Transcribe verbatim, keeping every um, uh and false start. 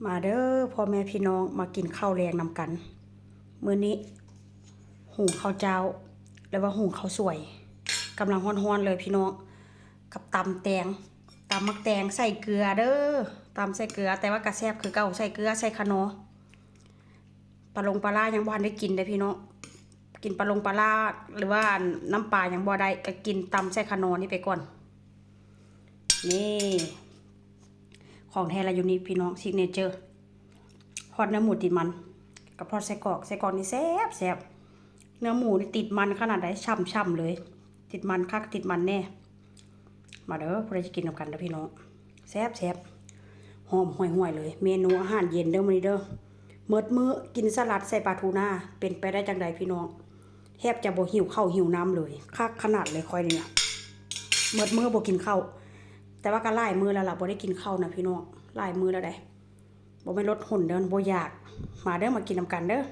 มาเด้อพ่อแม่พี่น้อง มากินข้าวแลงนำกัน มื้อนี้หุงข้าวเจ้า หรือว่าหุงข้าวสวย กำลังฮ้อนๆเลยพี่น้อง กับตำแตง ตำหมากแตงใส่เกลือเด้อ ตำใส่เกลือ แต่ว่ากะแซ่บคือเก่า ใส่เกลือ ใส่ขะนอ ปลาลงปลาร้ายังบ่ทันได้กินเด้อพี่น้อง กินปลาลงปลาร้า หรือว่าน้ำปลายังบ่ได้ ก็กินตำใส่ขะนอนี่ไปก่อน นี่ ของแท้ละอยู่นี่พี่น้อง ซิกเนเจอร์ ทอดเนื้อหมูติดมัน กับทอดไส้กรอก ไส้กรอกนี่แซ่บแซ่บ เนื้อหมูนี่ติดมันขนาดใด ฉ่ำๆเลย ติดมันคัก ติดมันแน่ มาเด้อ ผู้ใดจะกินนำกันเด้อพี่น้อง แซ่บแซ่บ หอมห่วยๆเลย เมนูอาหารเย็นเด้อมื้อนี้เด้อ เมิดมื้อกินสลัดใส่ปลาทูน่า เป็นไปได้จังใดพี่น้อง แทบจะบ่หิวข้าวหิวน้ำเลย คักขนาดเลยข้อยนี่นะ เมิดมื้อบ่กินข้าว แต่ว่าก็หลายมื้อแล้วล่ะ บ่ได้กินข้าวนะพี่น้อง หลายมื้อแล้วเด้ บ่แม่นลดหุ่นเด้อ บ่อยาก มาเด้อ มากินนำกันเด้อ